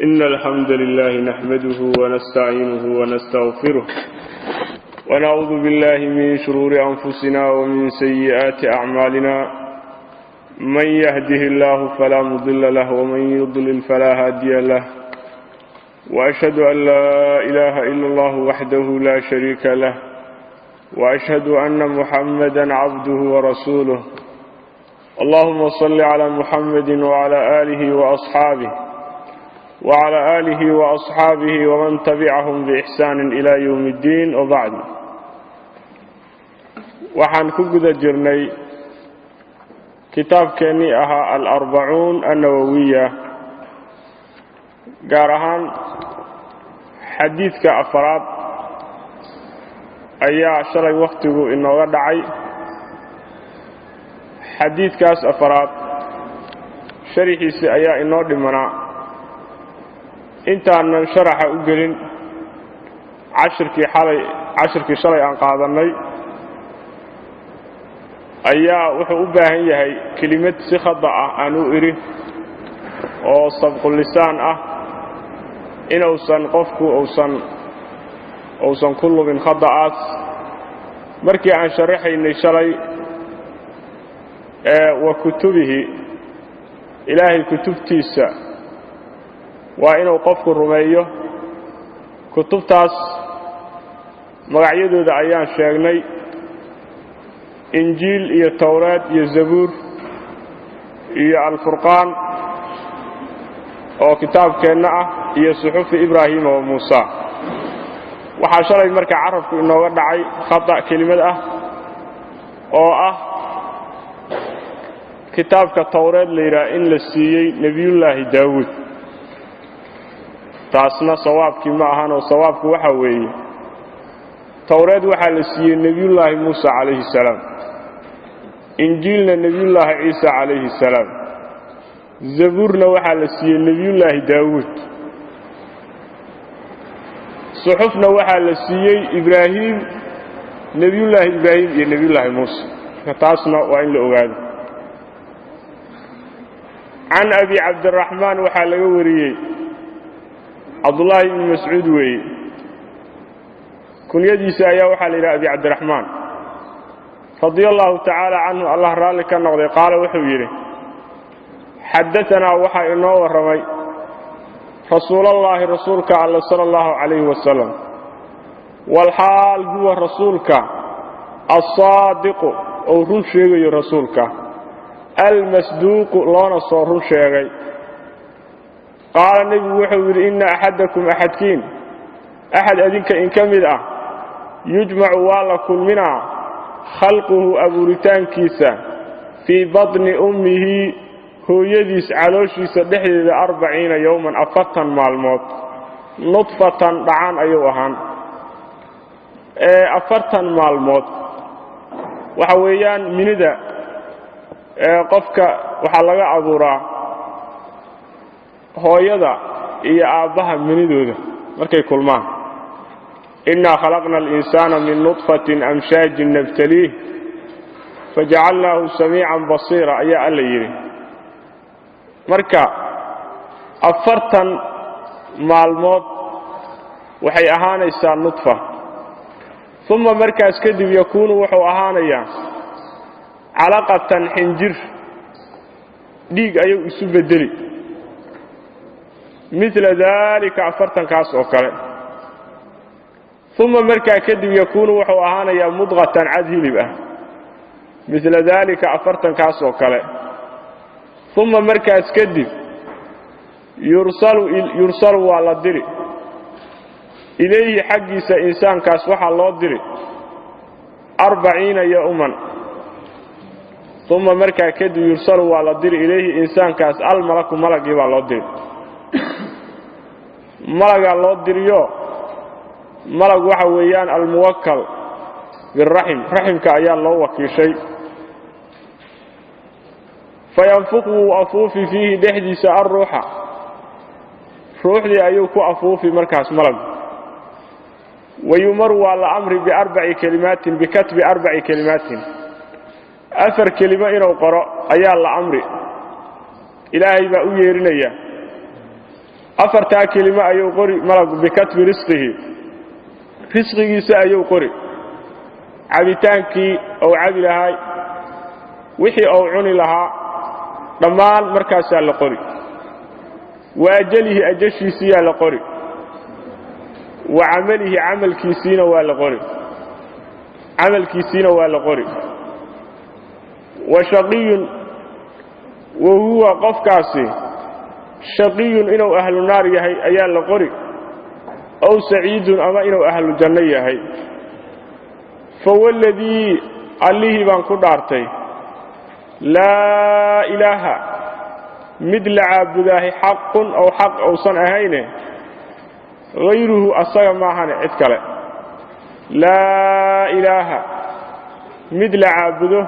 إن الحمد لله نحمده ونستعينه ونستغفره ونعوذ بالله من شرور أنفسنا ومن سيئات أعمالنا من يهده الله فلا مضل له ومن يضلل فلا هادي له وأشهد أن لا إله إلا الله وحده لا شريك له وأشهد أن محمدا عبده ورسوله اللهم صل على محمد وعلى آله وأصحابه وعلى آله وأصحابه ومن تبعهم بإحسان إلى يوم الدين وبعد. Waxaan ku guda jirnay kitaabkeennii ahaa Alarbacuun Annawawiya, gaar ahaan xadiidka afaraad ayaa shalay wakhtigu inooga dhacay. Xadiidkaas afaraad sharaxiisi ayaa inoo dhimanaa. Intaanan sharaxa u gelin cashirkii xalay, cashirkii shalay aan qaadannay ayaa wuxuu u baahan yahay kelimad si khada ah aan u idhi oo sabqulisaan ah, inuusan qofku uusan ku lubin khada'aas. Markii aan sharaxaynay shalay wa kutubihi, Ilaahay kutubtiisa waa inuu qofku rumeeyo. Kutubtaas magacyadooda ayaan sheegnay: Injiil iyo Towraad iyo Zabuur iyo Alfurqaan oo kitaabkeenna ah iyo Suxufi Ibraahiima wa Muusa. Waxaa shalay marka carabku inooga dhacay khata' kelimad ah oo ah kitaabka Towreed la yidhaha in la siiyey Nebiyullaahi Daawuud. Taasna sawaabkii ma ahanoo, sawaabku waxaa weeye Towreed waxaa la siiyey Nebiyullaahi Muusa calayhi salaam, Injiilna Nebiyullaahi Ciisa calayhi salaam, Zabuurna waxaa la siiyey Nebiyullaahi Daawuud, suxufna waxaa la siiyey Ibraahiim, Nebiyullaahi Ibraahim iyo Nebiyullaahi Muuse. Marka taasna waa in la ogaado. Can Abi Cabdiraxmaan waxaa laga wariyey, Cabdullaahi ibni Mascuud weeye, kunyadiisa ayaa waxaa la yidhaha Abi Cabdiraxmaan, radia allahu tacaala canhu, Allah raalli ka noqday, qaala wuxuu yidhi: xaddaanaa waxaa inoo warramay rasuulallaahi, rasuulka Alle, sala allahu calayhi wasalam, walxaal huwa rasuulka alsaadiqu, ou run sheegayo rasuulka, almasduuqu, loona soo run sheegay. Qaala nebigu wuxuu yidhi: inna axadakum, axadkiin, axad adinka in ka mid ah, yujmacu, waa la kulminaa, khalquhu, abuuritaankiisa, fii batni ummihi, hooyadiis calooshiisa dhexdeeda, 40 yowman, 40 maalmood, nudfatan, dhacaan ayuu ahaan. 40 maalmood waxa weeyaan minida qofka waxaa laga abuuraa hooyada iyo aabbaha minidooda markay kulmaan. Innaa khalaqna alinsaana min nudfatin amshaajin nabtaliih fajacalnaahu samiican basiira ayaa Alla yidhi. Marka 40 maalmood waxay ahaanaysaa nudfa. Uma markaas kadib yakuunu, wuxuu ahaanayaa, calaqatan, xinjir dhiig ayuu isu beddeli, midla daalika, 40kaas oo kale. Uma markaa kadib yakuunu, wuxuu ahaanayaa, mudqatan, cad hilib ah, midla daalika, 40kaas oo kale. Uma markaas kadib yursalu, yursalu, waa la diri, ilayhi, xaggiisa insaankaas waxaa loo diri, 40 yowman. Uma markaa kadib yursalu, waa la diri, ilayhi, insaankaas, almalaku, malagii baa loo diri. Malagaa loo diriyo. Malag waxa weeyaan almuwakkal biraxim, raximka ayaa loo wakiishay. Fayanfuqu, wuu afuufi, fiihi, dhexdiisa, alruuxa, ruuxdii ayuu ku afuufi markaas malag. Wayumaru, waa la amri, biarbaci kelimaatin, bikatbi arbaci kelimaatin, afar kelimo inuu qoro ayaa la amri. Ilaahay baa u yeerinaya. Afartaa kelimo ayuu qori malagu, bikatbi risqihi, risqigiisa ayuu qori, cabitaankii ou cabi lahaay, wixii ou cuni lahaa, dhammaan markaasaa la qori. Wa ajalihi, ajashiisiyaa la qori. Wa camalihi, camalkiisiina waa la qori, camalkiisiina waa la qori. Wa shaqiyun, wa huwa qofkaasi shaqiyun, inuu ahlu naar yahay ayaa la qori, ow saciidun, ama inuu ahlu janno yahay. Fawaladii, allihii baan ku dhaartay, laa ilaaha, mid la caabudaahi xaqun ow xaq uusan ahayne, hayruhu, asaga maahane cid kale. Laa ilaaha, mid la caabudo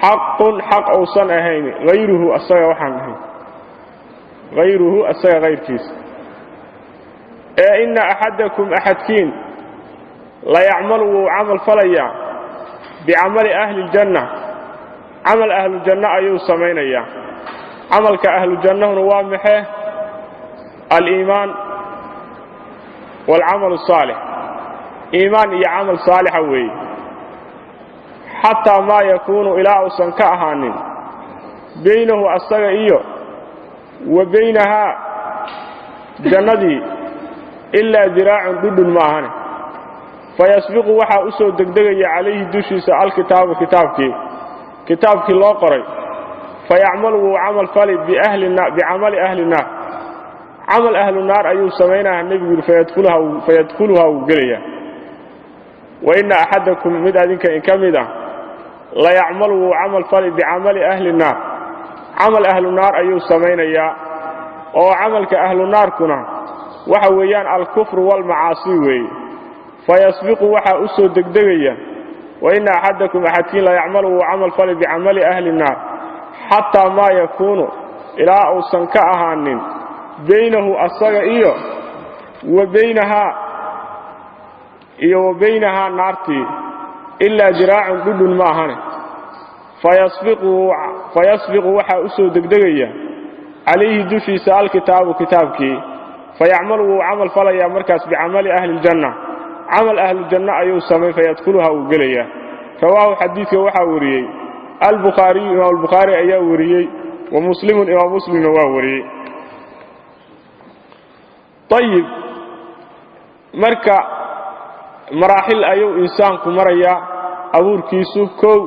xaqun xaq uusan ahayn, hayruhu, asaga waxaan ahayn, hayruhu, asaga hayrkiisa. Ee inna axadakum, axadkiin, layacmalu, wuu camal falayaa, bicamali ahli ljanna, camal ahlujanno ayuu samaynayaa. Camalka ahlujannahuna waa maxee? Aliimaan waalcamal asaalix, iimaan iyo camal saalixa weeye. Xataa maa yakuunu, ilaa uusan ka ahaanin, baynahu, asaga iyo wa baynahaa, jannadii, ilaa diraacun, dhudhun ma ahane, fayasbiqu, waxaa u soo degdegaya, calayhi, dushiisa, alkitaabu, kitaabkii, kitaabkii loo qoray. Fayacmalu, wuu camal fali, bicamali ahli naar, camal ahlu naar ayuu samaynaha. Nebigu yidhi fayadkhuluhaa, wuu gelayaa. Wa inna axadakum, mid adinka in ka mid ah, layacmalu, wuu camal fali, bicamali ahli naar, camal ahlu naar ayuu samaynayaa. Oo camalka ahlu naarkuna waxa weeyaan alkufru waalmacaasi weeye. Fayasbiqu, waxaa u soo degdegaya. Wa inna axadakum, axadkiin, layacmalu, wuu camal fali, bicamali ahli naar, xataa maa yakuunu, ilaa uusan ka ahaanin, baynahu, asaga iyo wa baynahaa, iyo wa baynahaa, naartii, ilaa diraacun, dhudhun ma ahane, fayasbiqu, waxaa u soo degdegaya, calayhi, dushiisa, alkitaabu, kitaabkii. Fayacmalu, wuu camal falayaa markaas, bicamali ahli ljanna, camal ahlujanno ayuu samay. Fayadkhuluha, wuu gelayaa. Rawaahu, xadiidka waxaa wariyey, albukhaariyu, imaam albukhaari ayaa wariyey, wa muslimun, imaam muslimna waa wariyey. Ayib, marka maraaxil ayuu insaanku marayaa abuurkiisu. Kow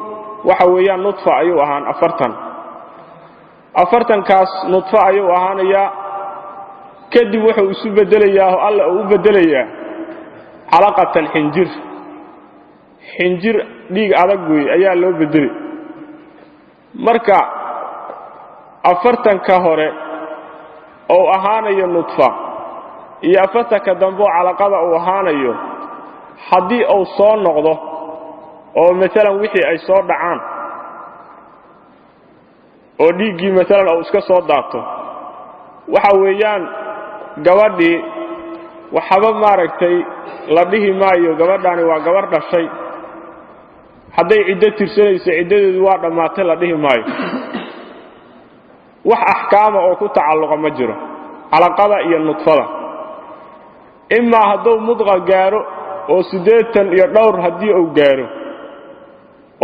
waxa weeyaan nudfa ayuu ahaan, 40, 40-kaas nudfo ayuu ahaanayaa. Kadib wuxuu isu beddelayaa oo Alla uu u beddelayaa calaqatan, xinjir, xinjir dhiig adag wey ayaa loo beddeli. Marka 40-ka hore ou ahaanayo nudfa iyo 40-ka dambe oo calaqada uu ahaanayo, haddii uu soo noqdo oo maalan wixii ay soo dhacaan oo dhiiggii maalan uu iska soo daato, waxa weeyaan gabadhii waxaba maaragtay la dhihi maayo gabadhaani waa gabarh dhashay. Hadday ciddo tirsanayso, ciddadeedu waa dhammaatay la dhihi maayo. Wax axkaama oo ku tacalluqa ma jiro calaqada iyo nudfada. Imaa hadduu mudqa gaaro oo 80 iyo dhowr haddii uu gaaro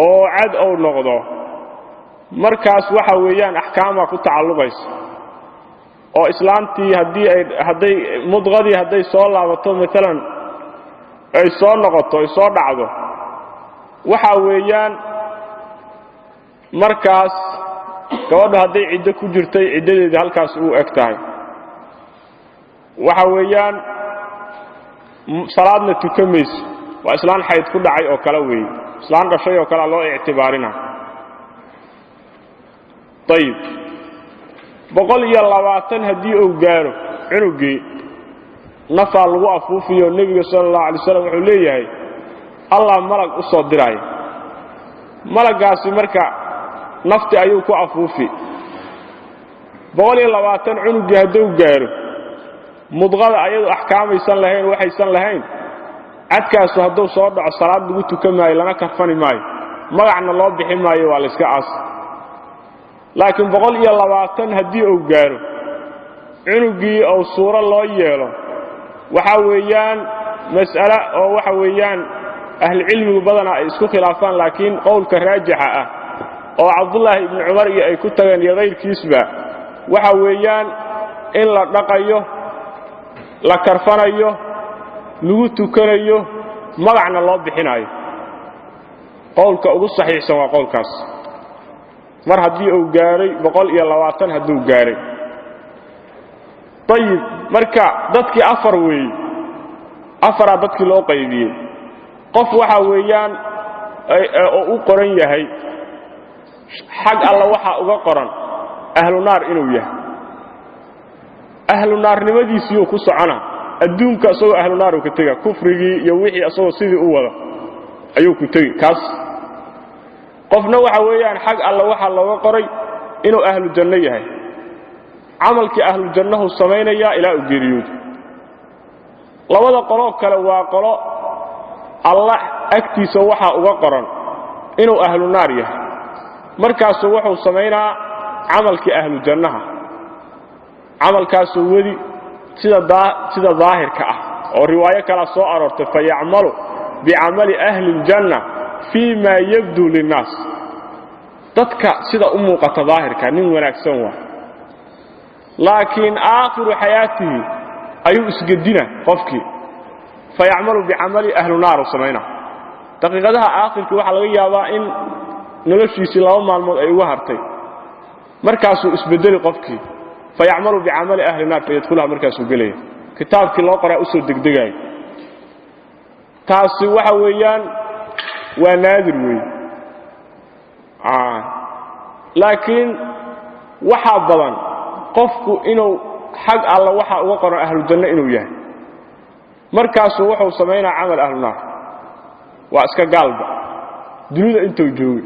oo cad uu noqdo, markaas waxa weeyaan axkaamaa ku tacalluqaysa. Oo islaantii haddii ay hadday mudqadii hadday soo laabato, maalan ay soo noqoto, ay soo dhacdo, waxa weeyaan markaas gabadhu hadday ciddo ku jirtay, ciddadeedii halkaas uu eg tahay. Waxa weeyaan salaadna tukan mayso, waa islaan xayd ku dhacay oo kale weeye, islaan dhashay oo kalea loo ictibaarina. Ayib, 120 haddii uu gaaro cunugii, nafaa lagu afuufiyo. Nebiga sala allahu alay slam wuxuu leeyahay Allah malag u soo diraayo, malaggaasi marka nafti ayuu ku afuufi. 120 cunugii hadduu gaaro, mudqada ayadu axkaamaysan lahayn, waxaysan lahayn. Cadkaasu hadduu soo dhaco, salaad lagu tukan maayo, lana karfani maayo, magacna loo bixi maayo, waa la iska aas. Laakiin 120 haddii uu gaaro Cunugii oo suuro loo yeelo waxa weeyaan mas'ala oo waxa weeyaan ahlucilmigu badanaa ay isku khilaafaan, laakiin qowlka raajixa ah oo Cabdullaahi ibnu Cumar iyo ay ku tageen iyo kayrkiisba waxa weeyaan in la dhaqayo, la karfanayo, lagu tukanayo, magacna loo bixinayo. Qowlka ugu saxiixsan waa qowlkaas. Mar haddii uu gaaray 120 hadduu gaaray. Ayib, marka dadkii afar weeye, afaraa dadkii loo qaybiyey. Qof waxa weeyaan oo u qoran yahay xag alla waxaa uga qoran ahlu naar inuu yahay, ahlu naarnimadiisiiyuu ku socona adduunka, isagoo ahlu naar uu ka tega, kufrigii iyo wixii isagoo sidii u wada ayuu ku tegi kaas. Qofna waxa weeyaan xag alla waxaa looga qoray inuu ahlu janno yahay, camalkii ahlu jannahu samaynayaa ilaa uu geeriyoodo. Labada qoloo kale waa qolo alla agtiisa waxaa uga qoran inuu ahlu naar yahay, markaasuu wuxuu samaynaa camalkii ahlu jannaha, camalkaasuu wadi sida daahirka ah oo riwaayo kala soo aroortay, fayacmalu bicamali ahli ljanna fii maa yabduu linnaas. Dadka sida u muuqata daahirka nin wanaagsan waa, laakiin aakhiru xayaatihi ayuu isgedina qofkii, fayacmalu bicamali ahlu naaru samaynaa. Daqiiqadaha aakhirkii waxaa laga yaabaa in noloshiisii 2 maalmood ay uga hartay, markaasuu isbedeli qofkii, fayacmalu bicamali ahli naar fayadkhuluha, markaasuu gelaya. Kitaabkii loo qoraa usoo degdegaayo. Taasi waxa weeyaan waa naadir weeye, laakiin waxaa badan qofku inuu xag alla waxaa uga qoran ahlu janno inuu yahay, markaasuu wuxuu samaynaa camal ahlu naar, waa iska gaalba dunida intuu joogay.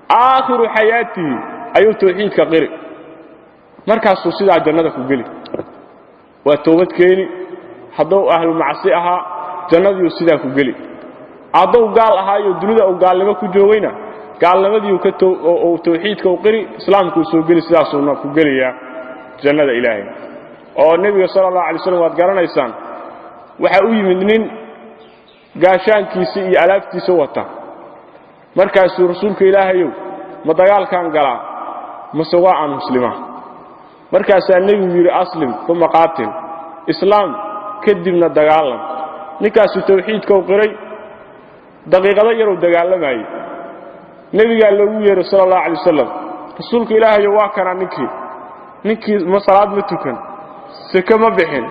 Aakhiru xayaatihi ayuu tawxiidka qiri, markaasuu sidaa jannada ku geli, waa toobad keeni. Hadduu ahlu macsi ahaa jannadiiuu sidaa ku geli, hadduu gaal ahaayo dunida uu gaalnimo ku joogayna gaalnimadiiu uu tawxiidka u qiri, islaamkuu soo geli, sidaasuuna ku gelayaa jannada ilaahay. Oo nebiga sala allahu alay slam waad garanaysaan, waxaa u yimid nin gaashaankiisii iyo alaabtiisa wata, markaasuu rasuulka ilaahayow ma dagaalkan galaa mase waa aan muslimaa? Markaasaa nebigu yidhi aslim uma qaatil, islaam kadibna dagaalam. Ninkaasuu tawxiidka u qiray, daqiiqado yaruu dagaalamayey. Nebigaa loogu yeeray sala allahu alay wasalam, rasuulka ilaahayo waa kanaa ninkii ma salaad ma tukan, seke ma bixin,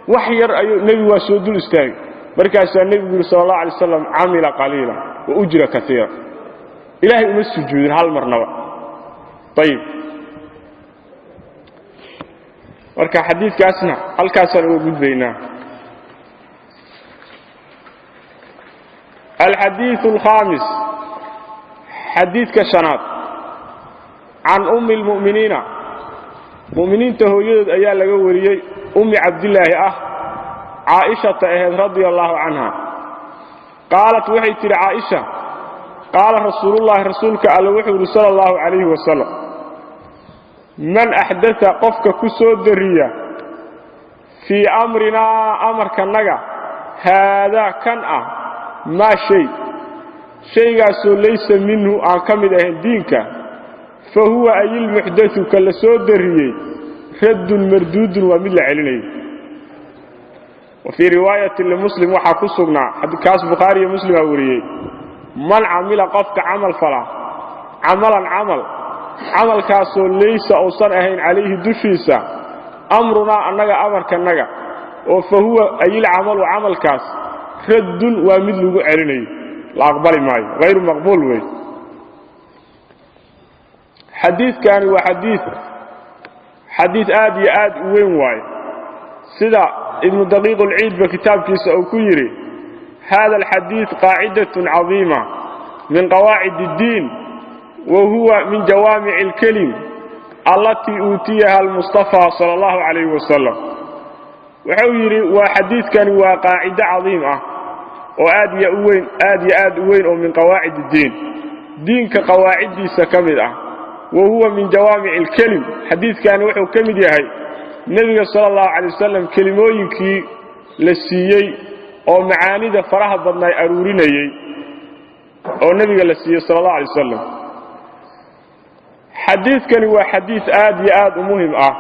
wax yar ayuu nebigu waa soo dul istaagay. Markaasaa nebigu yidhi sala allahu alay wasalam camila qaliila wa ujra kaiira. Ilaahay uma sujuudin hal marnaba. Ayib, marka xadiidkaasna halkaasaan uga gudbaynaa. Alxadiidu alkhaamis, xadiidka shanaad, can ummi almu'miniina, mu'miniinta hooyadood ayaa laga wariyey, ummi Cabdillaahi ah, Caa'ishata ahayd radia allaahu canha. Qaalat waxay tidhi Caaisha, qaala rasuulullaahi, rasuulka alle wuxuu yidhi sala allahu calayhi wasalam, man axdata, qofka ku soo dariya, fii amrinaa, amarkanaga, haadaa kan ah, maa shay, shaygaasoo laysa minhu aan ka mid ahayn diinka, fa huwa ayilmuxdatu, ka la soo dariyey, raddun marduudun, waa mid la celinayo. Wa fii riwaayatin limuslim waxaa ku sugnaa, kaas Bukhaari iyo Muslimaa wariyey, man camila, qofka camal fala, camalan camal, camalkaasoo laysa uusan ahayn calayhi dushiisa amrunaa, annaga amarkanaga, oo fa huwa ayilcamalu, camalkaas, raddun, waa mid lagu celinayo, la aqbali maayo, hayru maqbuul wey. Xadiidkani waa xadiid aad iyo aad u weyn waaye, sida Ibnu Daqiiq ulciidba kitaabkiisa uu ku yidhi, hada alxadiid qaacidatun cadiima min qawaacid اddiin, wa huwa min jawaamici alkelim allatii uutiyaha almustafaa sala allahu calayhi wasalam. Wuxuu yidhi waa xadiidkani waa qaacido cadiim ah oo aad iyo u weyn, aad iyo aad u weyn, oo min qawaacid iddiin, diinka qawaaciddiisa ka mid ah. Wa huwa min jawaamici alkelim, xadiidkani wuxuu ka mid yahay Nebiga sala allahu calay wasalam kelimooyinkii la siiyey oo macaanida faraha badnaa aruurinayey oo nebiga la siiyey sala allahu alay wasalam. Xadiidkani waa xadiid aad iyo aad u muhim ah.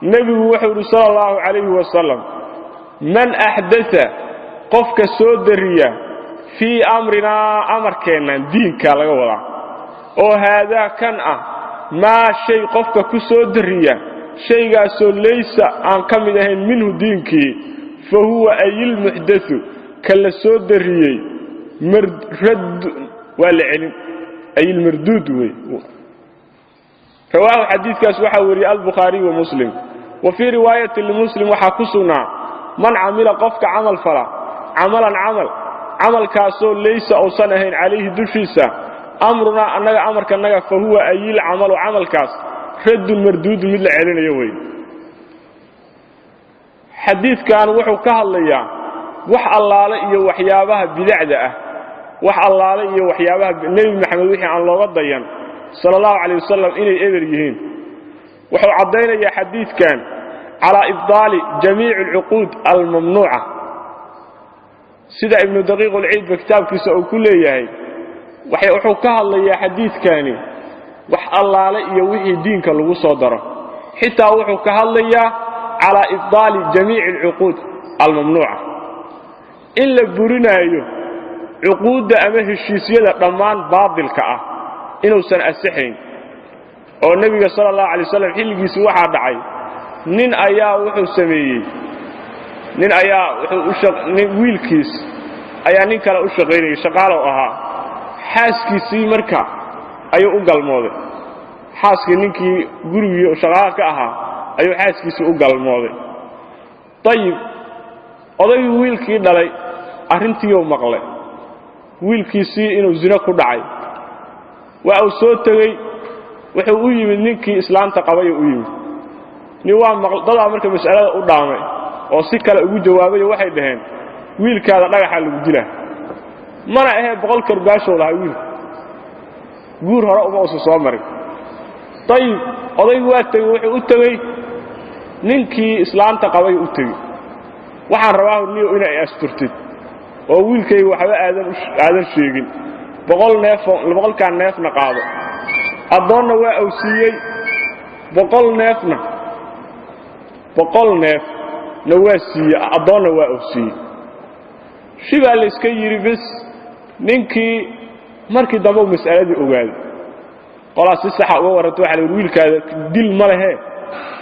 Nebigu wuxuu yidhi sala allahu calayhi wasalam: man axdasa, qofka soo dariya, fii amrinaa, amarkeennan diinka laga wadaa, oo haadaa kan ah, maa shay qofka ku soo dariya, shaygaasoo laysa aan ka mid ahayn minhu diinkii, fa huwa ayilmuxdathu, ka la soo dariyey, radd, waa la celin, ayilmarduud wey. Rawaahu, xadiidkaas waxaa weriyey Albukhaariy wa Muslim. Wa fii riwaayati liMuslim waxaa ku sugnaa: man camila, qofka camal fala, camalan camal, camalkaasoo laysa uusan ahayn calayhi dushiisa amrunaa, annaga amarkanaga, fa huwa ayil camalu, camalkaas, raddun marduudun, mid la celinayo wey. Xadiidkan wuxuu ka hadlayaa wax allaale iyo waxyaabaha bidacda ah, wax allaale iyo waxyaabaha Nebi Maxamed wixii aan looga dayan sala allahu calayh wasalam inay eber yihiin. Wuxuu caddaynayaa xadiidkan calaa ibdaali jamiici alcuquud almamnuuca, sida Ibnu Daqiiq ulciidba kitaabkiisa uu ku leeyahay. Wuxuu ka hadlayaa xadiidkani wax allaale iyo wixii diinka lagu soo daro, xitaa wuxuu ka hadlayaa calaa ibdaali jamiici alcuquud almamnuuca, in la burinaayo cuquudda ama heshiisyada dhammaan baadilka ah, inuusan asixayn. Oo Nebiga sala allahu alay wasalam xilligiisii waxaa dhacay, nin ayaa wuxuu sameeyey, nin ayaa wuxuu nin wiilkiis ayaa nin kale u shaqaynayay, shaqaalow ahaa. Xaaskiisii marka ayuu u galmooday, xaaskii ninkii gurigii shaqaala ka ahaa ayuu xaaskiisii u galmooday. Dayib, odaygii wiilkii dhalay arrintiiyuu maqlay, wiilkiisii inuu zino ku dhacay. Waa uu soo tegey, wuxuu u yimid ninkii islaanta qabayuu u yimid. Nin waa dadaa marka mas'alada u dhaamay oo si kale ugu jawaabayo, waxay dhaheen: wiilkaada dhagaxaa lagu dilaa. Mana ahee, 100 karbaashow lahaa wiilku, guur hore uma usan soo marin. Dayib, odaygu waa tegey, wuxuu u tegey ninkii islaanta qabay u tegey: waxaan rabaa horniyo inay asturtid oo wiilkayga waxba aadan sheegin, 100 neefoo 100-kaa neefna qaado, addoonna waa awsiiyey, 100 neefna, 100 neefna waa siiyey, addoonna waa awsiiyey. Shibaa layska yidhi bis. Ninkii markii dambe u mas'aladii ogaaday, qolaa si saxa uga warranta, waxa la yidhi: wiilkaada dil ma lehee,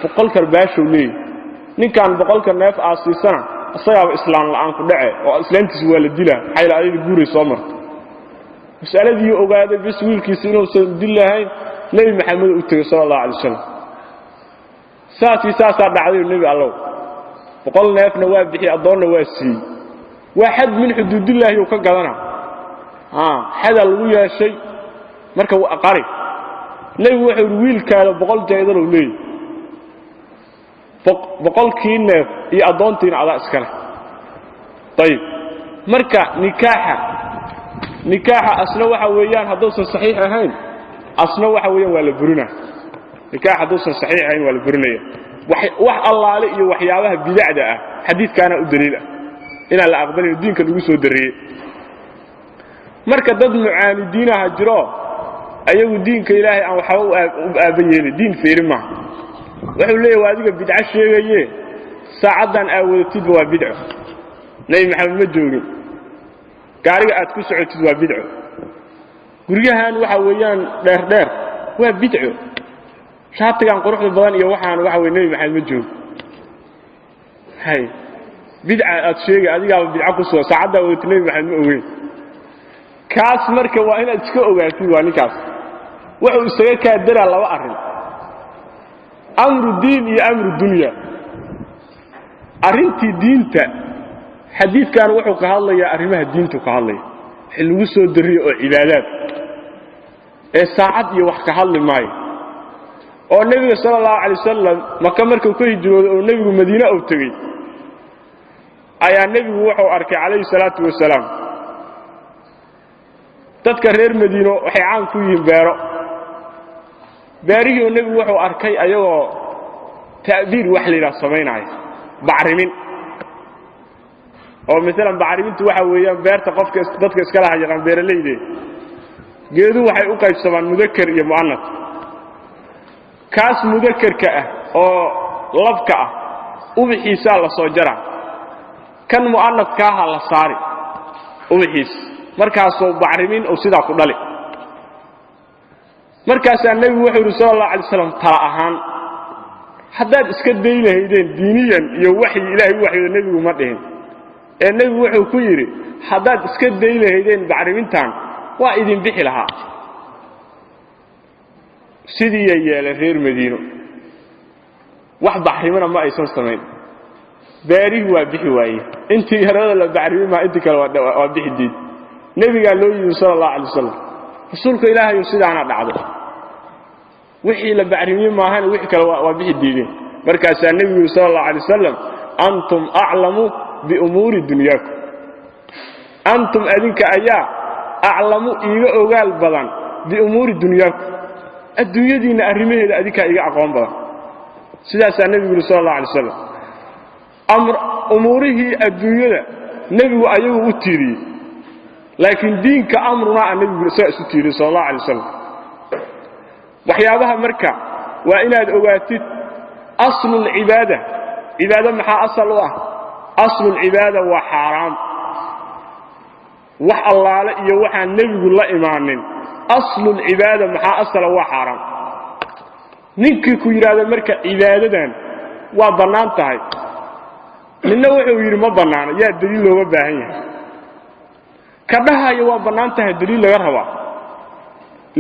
100 karbaashow leeyahy ninkaan, 100-ka neef aad siisana isagaaba islaam la'aan ku dhace oo islaamtiisa waa la dilaa, maxaa yaele ayada guuray soo marta. Mas'aladii ogaaday bis, wiilkiisa inuusan dil lahayn. Nebi Maxamed u tegey sala allahu alay wasalam: saasii saasaa dhacdayo, Nebi Allow, 100 neefna waa bixiyey, addoonna waa siiyey, waa xad min xuduudillaahi uu ka gadana, xadaa lagu yeeshay, marka waa qari. Nebigu wuxuu yidhi: wiilkaada 100 jaydalow leeyahy, 100-kii neef iyo addoontiina adaa iskale. Ayib, marka nikaaxa asna waxa weeyaan hadduusan saxiix ahayn, asna waxa weeyaan waa la burinaa. Nikaax hadduusan saxiix ahayn waa la burinaya. Wax allaale iyo waxyaabaha bidacda ah xadiidkaana u daliil ah inaan la aqbalin diinka lagu soo dariyey. Marka dad mucaanidiinaha jiro, ayagu diinka Ilaahay aan waxba u aaba yeelin, diin fiiri maaha. Wuxuu leeyahy: waa adiga bidco sheegaye, saacaddan aad wadatidba waa bidco, Nebi Maxamed ma joogin, gaariga aad ku socotid waa bidco, guryahan waxa weeyaan dheer dheer waa bidco, shaatigan quruxda badan iyo waxaan waxa weye Nebi Maxamed ma joogo. Hay, bidca aad sheegay, adigaaba bidco ku sugan, saacaddaa wadatid Nebi Maxamed ma ogeyn. Kaas marka waa inaad iska ogaatid. Waa ninkaas wuxuu isaga kaadaraa laba arrin: amru diin iyo amru dunya. Arrintii diinta xadiidkan wuxuu ka hadlayaa, arrimaha diintu ka hadlaya, wixii lagu soo dariyo oo cibaadaad ee saacad iyo wax ka hadli maayo. Oo Nebiga sala allahu calay wasalam Maka markuu ka hijrooday oo nebigu Madiine uu tegey, ayaa nebigu wuxuu arkay calayhi salaatu wasalaam dadka reer Madiino waxay caan ku yihiin beero. Beerihii oo nebigu wuxuu arkay ayagoo Ta'biir wax la yidhaha samaynaayo, bacrimin. Oo maalan bacrimintu waxa weeyaan beerta qofka dadka iska laha yaqaan beeralayde, geeduhu waxay u qaybsamaan mudaker iyo mu'anad. Kaas mudakerka ah oo labka ah ubixiisaa la soo jaraa, kan mu'anadkaaha la saari ubixiis, markaasoo bacrimin uu sidaa ku dhali. Markaasaa nebigu wuxuu yidhi sala allahu alay slam, tala ahaan haddaad iska day lahaydeen diiniyan iyo waxyi ilaahay u waxyooda, nebigu ma dhihin ee nebigu wuxuu ku yidhi haddaad iska day lahaydeen bacrimintan waa idin bixi lahaa. Sidiiyay yeeleen reer Madiino, wax baxrimina ma aysan samayn, beerihii waa bixi waaye, intii yarada la bacrimin maa intii kale waa bixi diid. Nebigaa loo yimi sala allahu alay wasalam, rasuulka ilaahayu sidaana dhacdo, wixii la bacrimiye maahane wixii kale waa bixi diideen. Markaasaa nebigu yidhi sala allahu alay wasalam, antum aclamu biumuuri dunyaakum, antum adinka ayaa aclamu iiga ogaal badan biumuuri dunyaakum, adduunyadiinna arrimaheeda adinkaa iiga aqoon badan. Sidaasaa nebigu yidhi sala allah alay wasalam. Umuurihii adduunyada nebigu ayagu u tiiriyey, laakiin diinka amrunaa a nebigu isagaa isu tiiriyey sala allah alay wasalam. Waxyaabaha marka waa inaad ogaatid aslulcibaada. Cibaado maxaa asal u ah? Aslulcibaada waa xaaraam. Wax allaale iyo waxaan nebigu la imaanin aslulcibaada maxaa asala? Waa xaaraam. Ninkii ku yidhaahdo marka cibaadadan waa bannaan tahay, ninna wuxuu yidhi ma bannaano, yaa deliil looga baahan yahay? Ka dhahaya waa bannaan tahay deliil laga rabaa,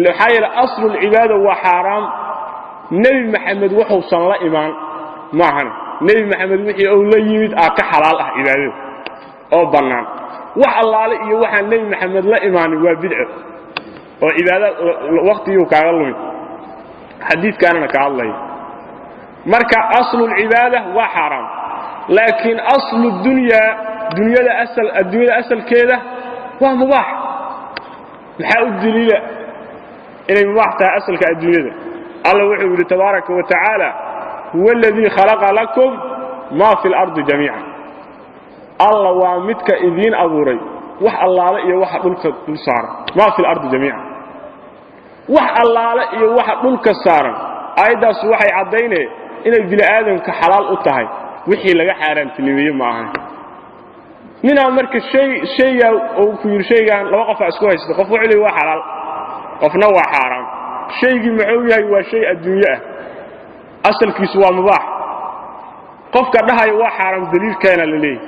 maxaa yeele aslulcibaada waa xaaraam. Nebi Maxamed wuxuusan la imaan maahane, nebi Maxamed wixii uu la yimid aa ka xalaal ah cibaadada oo bannaan. Wax allaale iyo waxaan nebi Maxamed la imaanin waa bidco oo cibaada wakhtiguu kaaga lumin. Xadiidkaanana ka hadlaya marka aslulcibaada waa xaaraam, laakiin aslu dunyaa, dunyada asal, adduunyada asalkeeda waa mubaax. Maxaa u deliila inay mubaax tahay asalka adduunyada? Alla wuxuu yidhi tabaaraka wa tacaala, huwa aladii khalaqa lakum maa fi اlardi jamiica. Alla waa midka idiin abuuray wax allaale iyo waxa dhulka dul saaran, maa fi اlardi jamiica, wax allaale iyo waxa dhulka saaran. Aayaddaas waxay caddaynee inay bini aadamka xalaal u tahay wixii laga xaaraantinimeeye ma ahan. Ninaa marka shaygaa uu ku yidhi shaygaan laba qofaa isku haysta, qof wuxuu leey waa xalaal, qofna waa xaaraam. Shaygii muxuu yahay? Waa shay adduunye ah, asalkiisu waa mubaax. Qofka dhahaya waa xaaraam daliilkeena la leeyahy,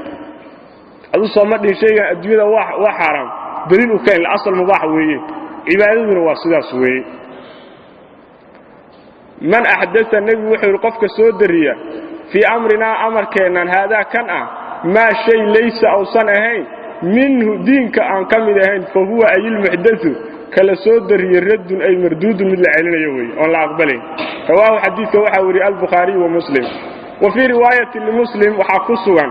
aduu sooma dhihin shaygan adduunyada waa xaaraam, daliil u keen, asal mubaax weeye. Cibaadaduna waa sidaas weeye. Man axdaa, nebigu wuxuu yidhi qofka soo dariya fii amrinaa amarkeennan haadaa kan ah maa shay laysa ausan ahayn minhu diinka aan ka mid ahayn, fa huwa ayilmuxdau kala soo dariyey raddun ay marduudun, mid la celinayo weeye oon la aqbalayn. Rawaahu xadiidka waxaa weriyey albukhaariyu wa Muslim. Wa fii riwaayatin limuslim waxaa ku sugan,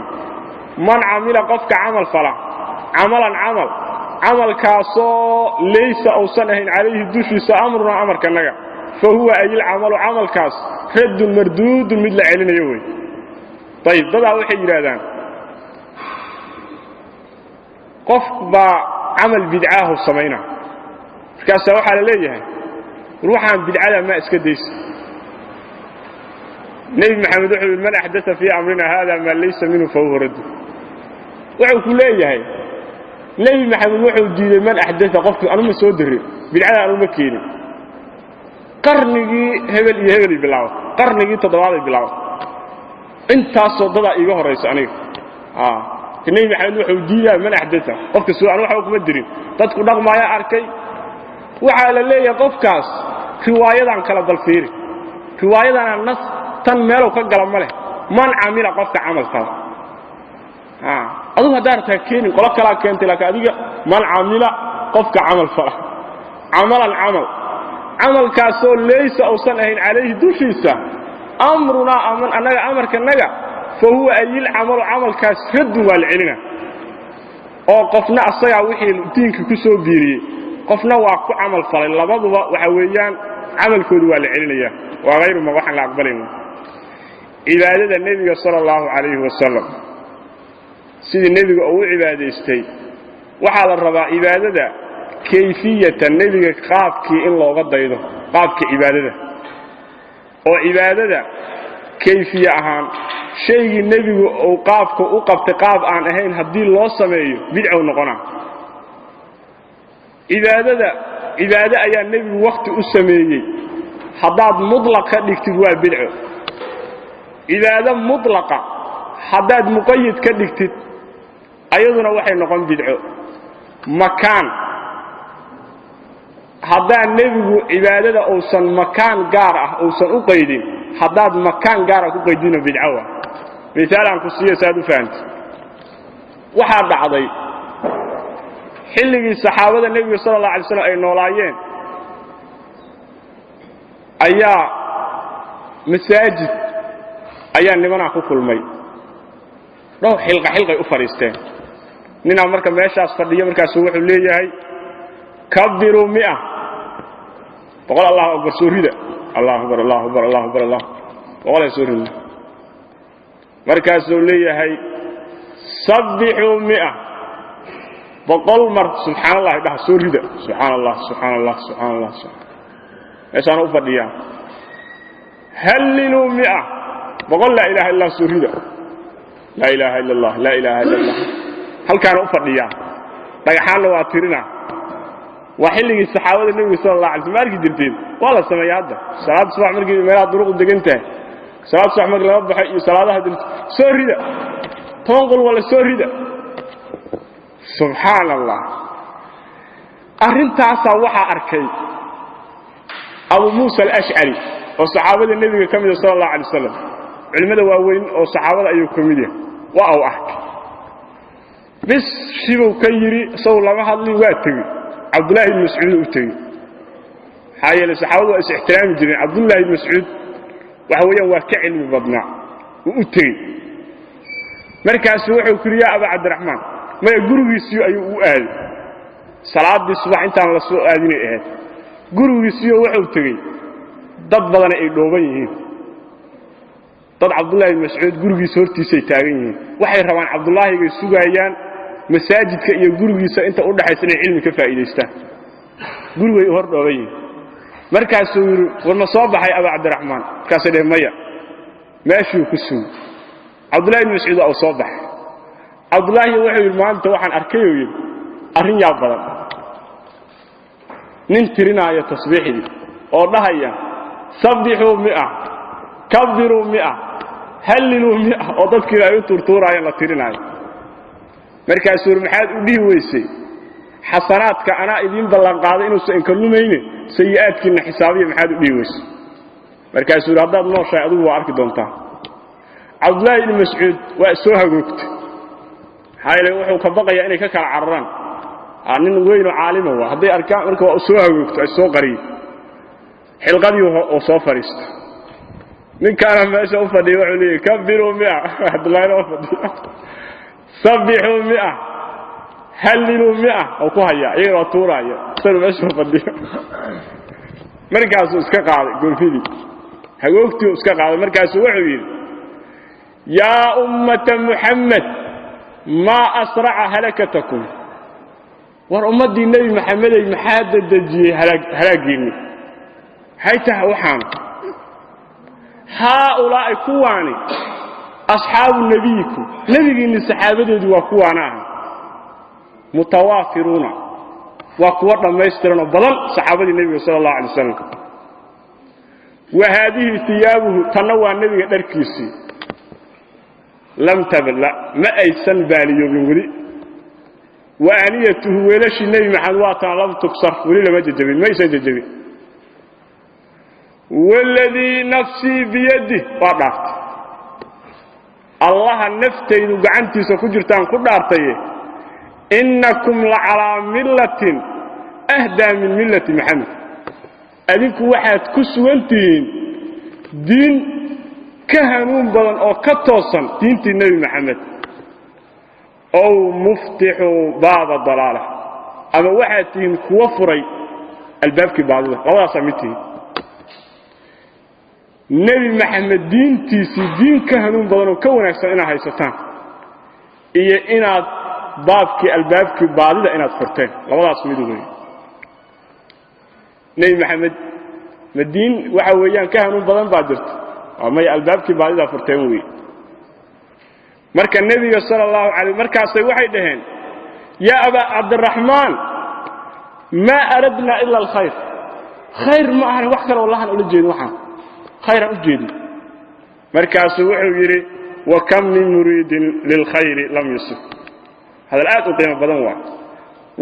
man camila qofka camal fala, camalan camal, camalkaasoo laysa ausan ahayn calayhi dushiisa amrunaa amarkanaga, fa huwa ayilcamalu camalkaas raddun marduudun, mid la celinayo wey. Ayib, dadaa waxay yidhaahdaan qof baa camal bidcaahu samayna, markaasaa waxaa la leeyahay war waxaan bidcada maa iska daysa. Nebi Maxamed wuxuu yidhi man axdaa fii amrina haada maa laysa minhu fa huwa raddu. Wuxuu ku leeyahay nebi Maxamed wuxuu diiday man axdaa, qofkii anuma soo darin bidcada, anuma keenin. Qarnigii hebel iyo hebelay bilaabatay, qarnigii toddobaaday bilaabatay, intaasoo dadaa iiga horraysa aniga. Nebi Maxamed wuxuu diidaa man axdaa, qofka soo anu waxba kuma dirin, dadku dhaqmaaya arkay. Waxaa la leeyahay qofkaas riwaayadan kala balfiiri, riwaayadana nas tan meelow ka gala ma leh. Man camila qofka camal fala, adugu haddaa rabtaa keenin, qolo kalaa keentay, laakiin adiga man camila qofka camal fala, camalan camal, camalkaasoo laysa uusan ahayn calayhi dushiisa amrunaa annaga amarkanaga, fa huwa ayil camalu camalkaas raddun, waa la celina. Oo qofna asagaa wixii diinka ku soo biiriyey, qofna waa ku camal falay, labaduba waxa weeyaan camalkoodu waa la celinaya, waa hayru ma waxaan la aqbalayn. Cibaadada nebiga sala allahu calayhi wasalam, sidii nebiga uu u cibaadaystay, waxaa la rabaa cibaadada kayfiyatan, nebiga qaabkii in looga daydo, qaabka cibaadada oo cibaadada kayfiye ahaan shaygii nebigu uu qaabka u qabtay qaab aan ahayn haddii loo sameeyo bidcow noqonaa. Cibaadada cibaado ayaa nebigu wakhti u sameeyey, haddaad mutlaq ka dhigtid waa bidco. Cibaado mutlaqa haddaad muqayid ka dhigtid ayaduna waxay noqon bidco. Makaan haddaan nebigu cibaadada uusan makaan gaar ah uusan u qaydin, haddaad makaan gaar ah ku qaydino bidco waa. Misaal aan ku siiyo saad u fahamtid. Waxaa dhacday xilligii saxaabada nebiga sala allah alay slam ay noolaayeen ayaa masaajid ayaa nimanaa ku kulmay, dhowr xilqa xilqay u fadhiisteen. Ninaa marka meeshaas fadhiyo, markaasuu wuxuu leeyahay kabbiruu 100, 100, allahu akbar soo rida, allahu akbar, allahu akbar, allahu akbar, allah 100 soo rida. Markaasuu leeyahay sabbixuu 100, 100 mar subxaan allahi dhaha soo rida, subxaan allah, subxaan allah, subxaan allah, meeshaana u fadhiyaa. Halliluu 100, 100 laa ilaha illa soo rida, laa ilaaha illa allah, laa ilaaha illa allah, halkaana u fadhiyaa. Dhagaxaanna waa tirina. Waa xilligii saxaabada nebiga sala allah alay slam. Ma arki jirteen? Waa la sameeya hadda salaada subax markii meelaha duruqu degan tahay, salaada subax markii laga baxo iyo salaadaha dirto soo rida 10 qol wala soo rida. Subxaan allah. Arrintaasaa waxaa arkay Abu Muusa alashcari oo saxaabada nebiga ka mida sala allahu alay wasalam, culimmada waaweyn oo saxaabada ayuu ka mid yahay. Waa uu arkay, bis shibuu ka yidhi, isagu lama hadlin, waa tegey. Cabdullaahi ibn Mascuud u tegey, maxaa yeelay saxaabadu waa is ixtiraami jireen. Cabdullaahi ibn Mascuud waxa weeyaan waa ka cilmi badnaa, wuu u tegey. Markaasuu wuxuu ku yidhi yaa Abaa Cabdiraxmaan, maya, gurigiisii ayuu u aaday salaaddii subax intaan la soo aadinay ahayd. Gurigiisiiyo wuxuu tegey dad badana ay dhooban yihiin, dad Cabdullahi ibn Mascuud gurigiisa hortiisay taagan yihiin, waxay rabaan Cabdullaahigay sugaayaan masaajidka iyo gurigiisa inta u dhaxaysa inay cilmi ka faa'iidaystaan, gurigay hor dhooban yihiin. Markaasuu yidhi war ma soo baxay Abaa Cabdiraxmaan? Markaasay dheh maya. Meeshuu ku sugay Cabdullahi ibn Mascuud, waa uu soo baxay. Cabdullaahi wuxuu yidhi maanta waxaan arkay, uu yidhi, arrin yaab badan, nin tirinaayo tasbiixdii oo dhahaya sabbixuu 100, kabbiruu 100, halliluu 100, oo dadkiina ay u tuurtuuraayeen la tirinaayo. Markaasuu yidhi maxaad u dhihi weysay xasanaadka anaa idiin ballanqaaday inuusan inka lumayne, sayi'aadkiinna xisaabiya, maxaad u dhihi weysay? Markaasuu yidhi haddaad nooshahay adigu waa arki doontaa. Cabdullaahi ibni Mascuud waa soo hagoogtay, maxaa yeele wuxuu ka baqayaa inay ka kala cararaan, nin weyn oo caalima waa hadday arkaan. Marka waa soo hagoogto, ay soo qariyey xilqadii oo soo fadhiisto. Ninkaana meesha u fadhiya wuxuu leeyahy kabbiruu 100, Cabdullaahina u fadhiya sabbixuu 100, halliluu 100 oo ku haya, iyagana waa tuuraaya, isaguna meesha u fadhiyo. Markaasuu iska qaaday goofidii, hagoogtii iska qaaday. Markaasuu wuxuu yidhi yaa ummata Muxammed, maa asraca halakatakum, war ummaddii Nebi Maxamedey, maxaa dedejiyey halaaggiinni? Maxay tahay waxaan? Haaulaa'i kuwaani asxaabu nebiyikum, nebigiinni saxaabadeedii waa kuwaana aha, mutawaafiruuna, waa kuwo dhammaystiran oo badan saxaabadii nebiga sala allahu alay wasalam. Wa haadihi iyaabuhu, tanna waa nebiga dharkiisii, lam tabla, ma aysan baaliyoobin weli. Wa aaniyatuhu, weelashii nebi Maxamed waa tan, lam tugsar, weli lama jejebin, maysan jejebin. Waladii nafsii biyadih, waa dhaartay, Allaha naftaydu gacantiisa ku jirtaan ku dhaartaye, innakum la calaa millatin ahdaa min millati Maxamed, adinku waxaad ku sugan tihiin diin ka hanuun badan oo ka toosan diintii Nebi Maxamed, ow muftixuu baaba dalaala, ama waxaad tihiin kuwo furay albaabkii baadida, labadaasaa mid tihiin. Nebi Maxamed diintiisii diin ka hanuun badan oo ka wanaagsan inaad haysataan iyo inaad baabkii albaabkii baadida inaad furteen, labadaas mid weeye. Nebi Maxamed ma diin waxa weeyaan ka hanuun badan baa jirta? Waa maya, albaabkii baadidaa furteen weeye. Marka nebiga sala allahu calayh markaasay waxay dhaheen yaa abaa Cabdiraxmaan, maa aradnaa ila alkhayr, khayr ma ahan wax kale wallahan ula jeedin, waxaan khayraan u jeedin. Markaasuu wuxuu yidhi wa kam min muriidin lilkhayri lam yusib. Hadal aad u qiimo badan waa.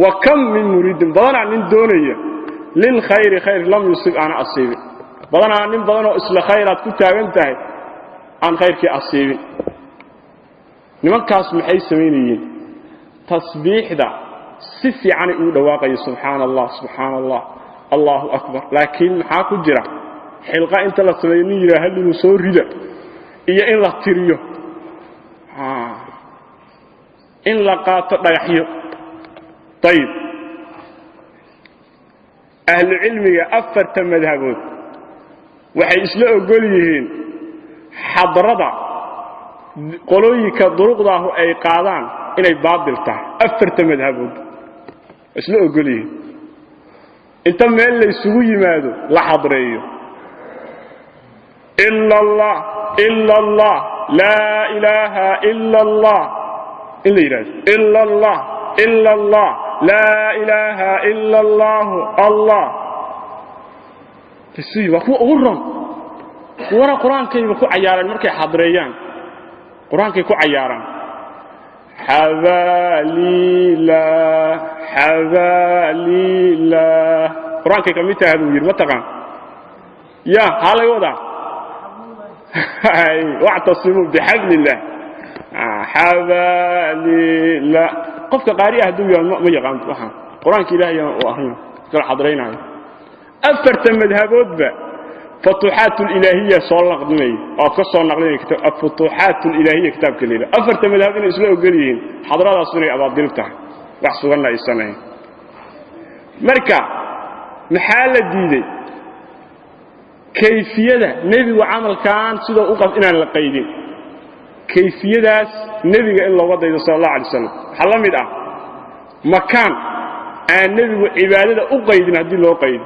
Wa kam min muriidin, badanaa nin doonaya, lilkhayri khayr, lam yusib aana asiibin. Badanaa nin badanoo isla khayraad ku taagan tahay aan khayrkii asiibin. Nimankaas maxay samaynayeen? Tasbiixda si fiicanay ugu dhawaaqaya, subxaana allah, subxaana allah, allahu akbar. Laakiin maxaa ku jira? Xilqa inta la sameeyo nin yidhaha halligu soo rida, iyo in la tiriyo, in la qaato dhagaxyo. Ayib, ahlu cilmiga afarta madhabood waxay isla ogol yihiin xadrada qolooyinka duruqdaahu ay qaadaan inay baadil tahay. Afarta madhabood isla ogol yihiin inta meel la isugu yimaado la xadreeyo ila allah, ila allah, laa ilaaha ila allah, in la yidhahdo ila allah, ila allah, laa ilaaha ila allahu, allah bisi waa kuwa ugu ron. Kuwana qur-aankayba ku cayaareen markay xadreeyaan, qur-aankay ku cayaaraan, xabaalila xabaalila, qur-aankay ka mid tahay buu yidhi. Ma taqaan ya haa laga wadaa wactasimuu bixabli illah xabaalila. Qofka qaari ah hadduu yahay ma yaqaan waxaan qur-aanka ilaahay uu akrinayo kala xadraynayo. Afarta madhaboodba futuuxaat ilaahiya soo naqlinay oo ka soo naqlinay futuuxaat ilaahiya kitaabka leeyahay. Afarta madhab inay isla ogol yihiin xadradaas inay abaadil tahay, wax suganna aysan ahayn. Marka maxaa la diiday? Kayfiyada nebigu camalkan sidoo u qab inaan la qaydin, kayfiyadaas nebiga in looga daydo sala allahu alay wasalam. Waxaa la mid ah makaan aan nebigu cibaadada u qaydin haddii loo qaydo.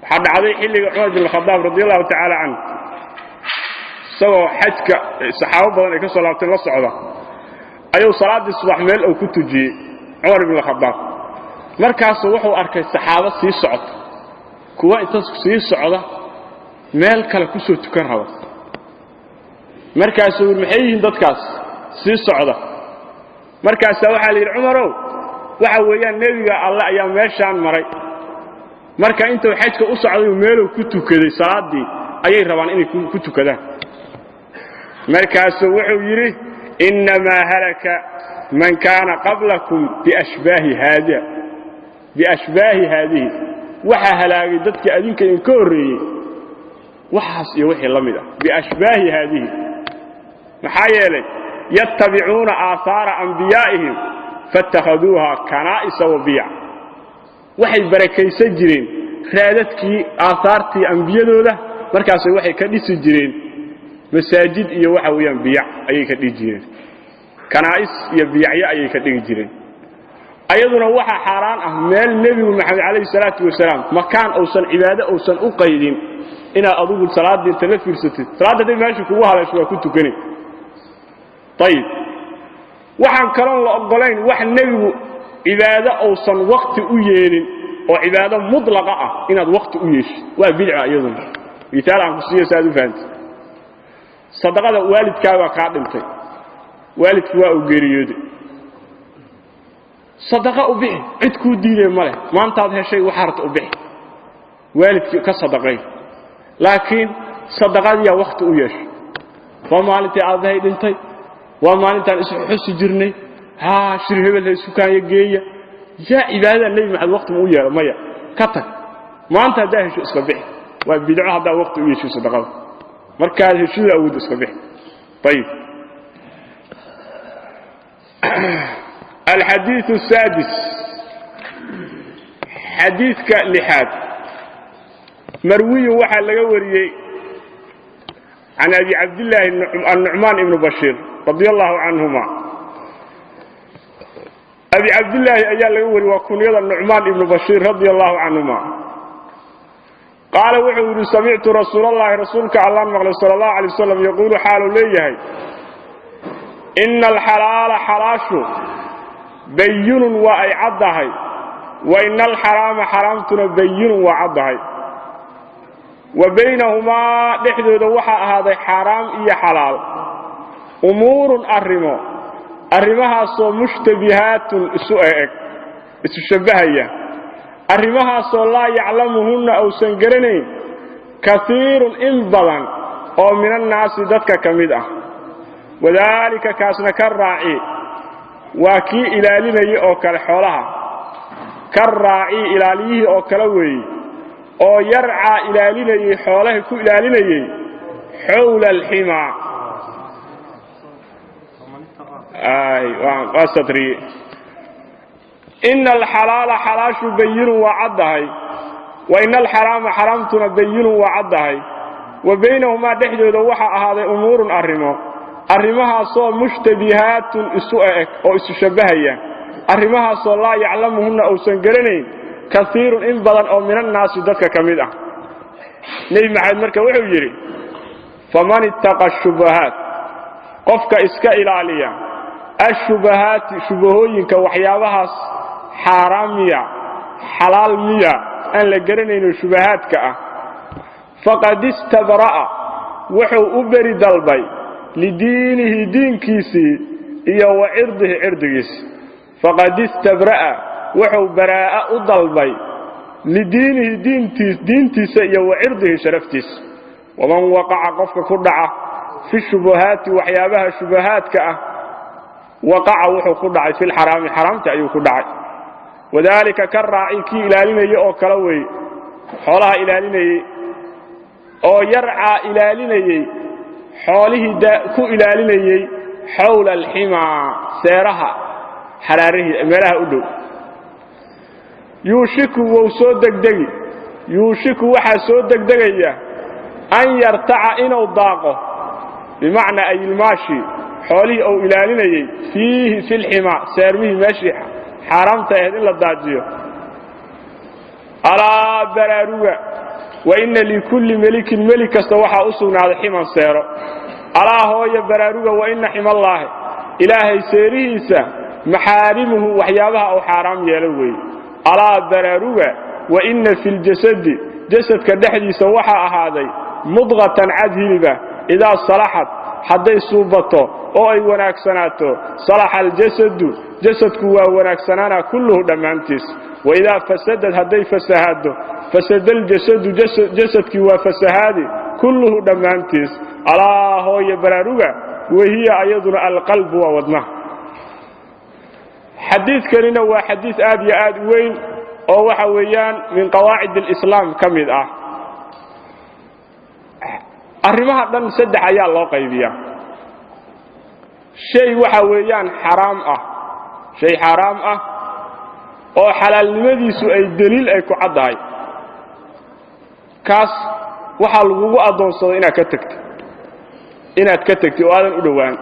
Waxaa dhacday xilliga Cumar bin Khadaab radi allahu tacaala canhu, isagoo xajka saxaabo badan ay ka soo laabteen la socda, ayuu salaaddii subax meel uu ku tujiyey Cumar bin Khadaab. Markaasuu wuxuu arkay saxaabo sii socota, kuwa inta sii socda meel kale ku soo tukan raba. Markaasuu yidhi maxay yihiin dadkaas sii socda? Markaasaa waxaa la yidhi Cumarow, waxa weeyaan nebiga alle ayaa meeshaan maray, marka intuu xajka u socday meeluu ku tukaday salaaddii ayay rabaan inay ku tukadaan. Markaasuu wuxuu yidhi innamaa halaka man kaana qablakum biashbaahi haada, biashbaahi haadihi. Waxaa halaagay dadkii adinka idinka horreeyey waxaas iyo wixii la mid ah, biashbaahi haadihi. Maxaa yeelay yattabicuuna aahaara anbiyaa'ihim faاtakhaduuha kanaa'isa wa biyac. Waxay barakaysan jireen raadadkii aahaartii ambiyadooda, markaasay waxay ka dhisi jireen masaajid iyo waxa weeyaan biyac ayay ka dhigi jireen, kanaa'is iyo biyacyo ayay ka dhigi jireen. Ayaduna waxaa xaaraan ah meel nebigu Maxamed calayhi salaatu wasalaam makaan uusan cibaado uusan u qaydin inaad adugu salaaddii inta la fiirsatid, salaadda hadday meesha kugu haleesho waa ku tukani. Ayib, waxaan kaloon la oggolayn wax nebigu cibaado uusan wakti u yeelin oo cibaado mutlaqa ah inaad wakti u yeeshid, waa bidca iyaduna. Miaal aan ku siiyo si aad u fahamtid. Sadaqada waalidkaagaa kaa dhintay, waalidku waa uu geeriyooday, sadaqa u bixi, cid kuu diidaya ma leh, maantaad heshay waxaa rabta u bixi, waalidkii ka sadaqay. Laakiin sadaqadiyaa wakti u yeeshay, waa maalintii aabbahay dhintay, waa maalintaan isxusi jirnay, haa shir hebel ha isku kaanya geeya. Yaa cibaadada nebi Maxamed waqti ma u yeelo? Maya, ka tag. Maanta haddaa hesho iska bixi, waa bidco haddaa waqti u yeesho sadaqada, markaad heshida awooddo iska bixi. Ayib, alxadiiu asaadis, xadiidka lixaad, marwiyu waxaa laga wariyey Can Abi Cabdillaahi Annucmaan ibnu Bashiir radia allahu canhuma. Abi Cabdillaahi ayaa laga wari, waa kunyada Nucmaan ibnu Bashiir radia allahu canhuma. Qaala wuxuu yidhi: samictu rasuulallaahi, rasuulka Allaan maqlay, sala allahu alay wasalam, yaquulu xaaluu leeyahay: ina alxalaala xalaashu bayinun, waa ay caddahay, wa ina alxaraama xaraamtuna bayinun, waa caddahay. Wa baynahumaa, dhexdooda waxaa ahaaday xaaraam iyo xalaal, umuurun arrimo, arrimahaasoo mushtabihaatun isu eg, isu shabbahaya, arrimahaasoo laa yaclamuhunna uusan garanayn kaiirun in badan oo min annaasi dadka ka mid ah. Wadaalika kaasna ka raaci waa kii ilaalinayay oo kale xoolaha, ka raaci ilaaliyihii oo kale weeye, oo yarcaa ilaalinayey xoolaha ku ilaalinayey xowla alximaa. Waa satriye. Ina alxalaala xalaashu bayinun, waa caddahay, wa ina alxaraama xaraamtuna bayinun, waa caddahay. Wa baynahumaa dhexdooda waxaa ahaaday umuurun arrimo, arrimahaasoo mushtabihaatun isu eg oo isu shabbahaya, arrimahaasoo laa yaclamuhunna uusan garanayn kaiirun in badan oo min annaasi dadka ka mid ah. Nebi Maxamed marka wuxuu yidhi: faman ittaqa ashubahaat, qofka iska ilaaliya ashubahaati, shubahooyinka, waxyaabahaas xaaraam miya xalaal miya aan la garanayno, shubahaadka ah, faqad istabra'a, wuxuu u beri dalbay, lidiinihi diinkiisii iyo wa cirdihi cirdigiisi. Faqad istabra'a, wuxuu baraa'a u dalbay, lidiinihi diintiisa iyo wa cirdihi sharaftiisa. Waman waqaca, qofka ku dhaca, fi shubuhaati, waxyaabaha shubahaadka ah, waqaca, wuxuu ku dhacay, filxaraami, xaraamta ayuu ku dhacay. Wadaalika ka raaci kii ilaalinaya oo kale weeye, xoolaha ilaalinayey oo yarcaa ilaalinayey xoolihii ku ilaalinayey xowla alximaa, seeraha xaraarihii meelaha u dhow. Yuushiku wou soo degdegi, yuushiku waxaa soo degdegaya, an yartaca, inuu daaqo, bimacnaa ayilmaashi, xoolihii uu ilaalinayey, fiihi filximaa, seermihii meeshii xaaraamta ahayd in la daajiyo. Alaa baraaruga, wa inna likulli melikin, melig kasta waxaa u sugnaaday, ximan, seero. Alaa hooya baraaruga, wa inna ximallaahi, Ilaahay seerihiisa, maxaarimuhu, waxyaabaha uu xaaraam yeelo weeye. Alaa baraaruga, wa inna filjasadi, jasadka dhexdiisa waxaa ahaaday, mudqatan, cad hiliba, idaa salaxad, hadday suubato oo ay wanaagsanaato, salaxa aljasadu, jasadku waa wanaagsanaana, kulluhu dhammaantiis. Waidaa fasadad, hadday fasahaaddo, fasada aljasadu, jasadkii waa fasahaadi, kulluhu dhammaantiis. Alaa hooya baraaruga, wahiya ayaduna alqalbu, waa wadnaha. Xadiidkanina waa xadiid aad iyo aad u weyn oo waxa weeyaan min qawaacid alislaam ka mid ah. Arrimaha dhan saddex ayaa loo qaybiyaa. Shay waxa weeyaan xaraam ah, shay xaaraam ah oo xalaalnimadiisu ay deliil ay ku caddahay, kaas waxaa lagugu addoonsaday inaad ka tegto, inaad ka tegtid oo aadan u dhowaan.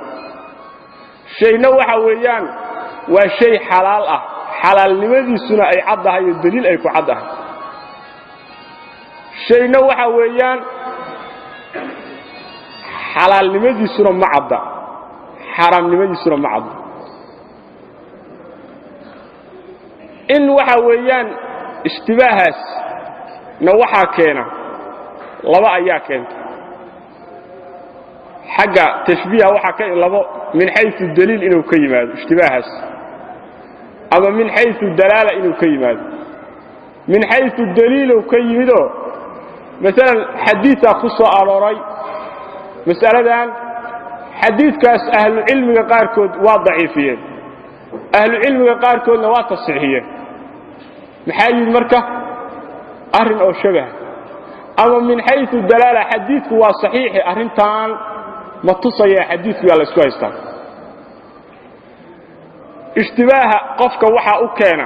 Shayna waxa weeyaan waa shay xalaal ah, xalaalnimadiisuna ay caddahay oo deliil ay ku caddahay. Shayna waxa weeyaan xalaalnimadiisuna ma cadda, xaaraamnimadiisuna ma cadda. In waxa weeyaan ishtibaahaas na waxaa keena laba ayaa keenta xagga tashbiiha, waxaa ka labo: min xaysu daliil inuu ka yimaado ishtibaahaas, ama min xaysu dalaala inuu ka yimaado. Min xaysu daliilow ka yimidoo, masalan xadiisaa ku soo arooray mas'aladan, xadiidkaas ahlucilmiga qaarkood waa daciifiyeen, ahlucilmiga qaarkoodna waa tasxiixiyeen. Maxaa yidhi marka arrin oo shabaha? Ama min xaysu dalaala, xadiidku waa saxiixi, arrintan ma tusaya xadiidku, yaa la isku haystaa. Ishtibaaha qofka waxaa u keena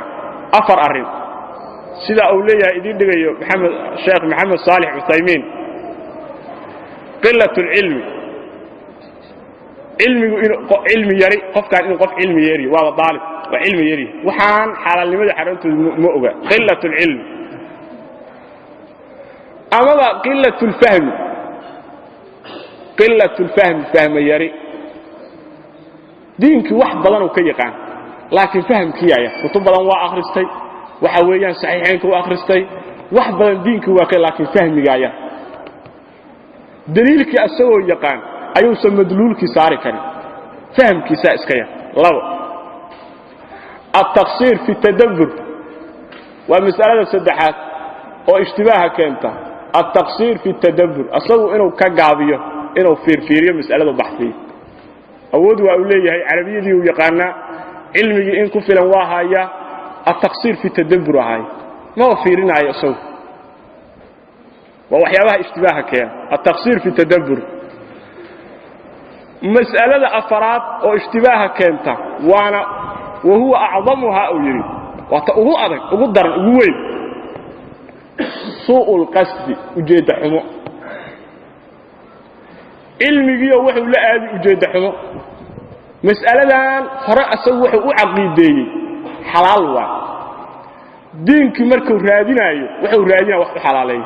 afar arrin, sida uu leeyahay idiin dhigayo Maxamed Sheekh Maxamed Saalix Cuthaymiin. Qilat اlcilmi, cilmigu inuu cilmi yari, qofkaan inuu qof cilmi yari, waaba daalib, waa cilmi yari, waxaan xalaalnimada xaaraantooda ma oga. Qilat اlcilmi amaba qilat اlfahmi, qilat اlfahmi, fahma yari. Diinkii wax badan uu ka yaqaan, laakiin fahamkiiaya kutub badan waa akhristay, waxa weeyaan saxiixaynka u akhristay, wax badan diinkii waa ka, laakiin fahmigaaya daliilkii asagoo yaqaan ayuusan madluulkii saari karin, fahamkiisaa iska yar. Labo, altaqsiir fi tadabbur waa mas'alada saddexaad oo ishtibaaha keenta. Altaqsiir fi tadabbur, asagu inuu ka gaabiyo inuu fiirfiiriyo mas'aladu, baxfiyo. Awood waa uu leeyahay, carabiyadii uu yaqaanaa, cilmigii in ku filan waa hayaa, altaqsiir fi tadabbur ahaay, maba fiirinaayo isagu. Waa waxyaabaha ishtibaaha keena, altaqsiir fi tadabbur. Mas'alada afaraad oo ishtibaaha keenta, waana wa huwa acdamuhaa uu yidhi, waa ta ugu adag, ugu daran, ugu weyn, suu'u lqasdi, ujeedda xumo. Cilmigiioo wuxuu la aadi ujeedda xumo. Mas'aladan hore asagu wuxuu u caqiideeyey xalaal waay. Diinkii markuu raadinaayo, wuxuu raadinaya wax u xalaaleeyo.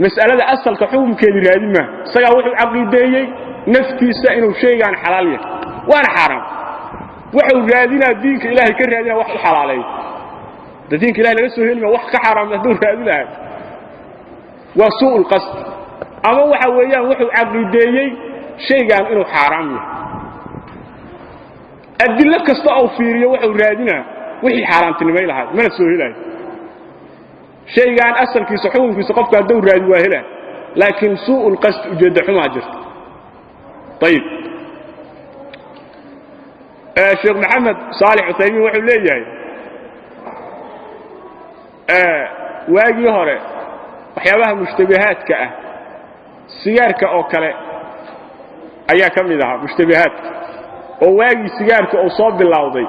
Mas'alada asalka xukumkeedii raadin maaha. Isagaa wuxuu caqiideeyey naftiisa inuu shaygaan xalaal yahay, waana xaaraam. Wuxuu raadinaa, diinka ilaahay ka raadinaya wax u xalaaleeyo. Da diinka ilahay laga soo heli maa wax ka xaaraam hadduu raadin lahay. Waa suu'u lqasd. Ama waxa weeyaan wuxuu caqiideeyey shaygaan inuu xaaraam yahay. Adillo kasta ou fiiriyo, wuxuu raadinaa wixii xaaraamtinimay lahay, mana soo helayo. Shaygaan asalkiisa, xukunkiisa qofka hadduu raadi waa helaa, laakiin suu'u lqasd, ujeedda xumaa jirta. Ayib, Sheekh Maxamed Saalix Cuthaymiin wuxuu leeyahay, waagii hore waxyaabaha mushtabihaadka ah sigaarka oo kale ayaa ka mid ahaa mushtabihaadka, oo waagii sigaarka uu soo bilowday